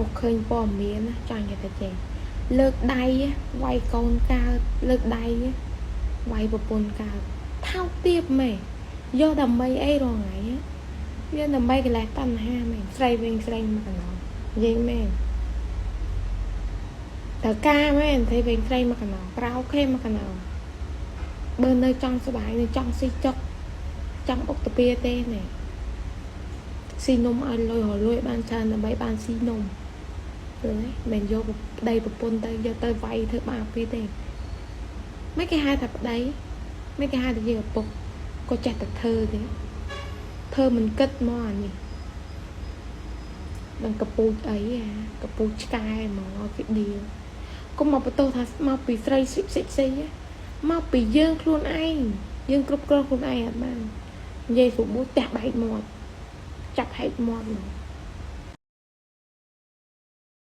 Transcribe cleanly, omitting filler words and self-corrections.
អូឃើញព័ត៌មានណាចង់និយាយថាចេះលើកដៃវាយកូនកើតលើកដៃវាយប្រពន្ធកើតថោកទាបមែនយកដើម្បីអីរងថ្ងៃវាដើម្បីកលេសតណ្ហាមែនស្រីវិញស្រីមកកណោនិយាយមែនតើការមែនស្រីវិញស្រីមកកណោក្រៅខេមកកណោបើនៅចង់សុបាយនៅចង់ស៊ីចុកចង់អុកតាពីទេណែស៊ីនំឲ្យលុយរលួយបានច្រើនដើម្បីបានស៊ីនំយល់ទេមិនយកប្តីប្រពន្ធទៅយកទៅវាយធ្វើបាបពីទេមិនគេហៅថាប្តីមិនគេហៅថាជាឪពុកក៏ចេះតែធ្វើទេធ្វើមិនគិតមកអានេះនឹងកពូជអីអាកពូជឆ្កែហ្មងឲ្យគេដៀលកុំមកបន្ទោសថាមកពីស្រីស៊ីស៊ីស៊ីមកពីយើងខ្លួនឯងយើងគ្រប់គ្រងខ្លួនឯងអត់បាននិយាយស្រួលបួផ្ទះបែកមាត់ចាប់ហែកមាត់ហ្មង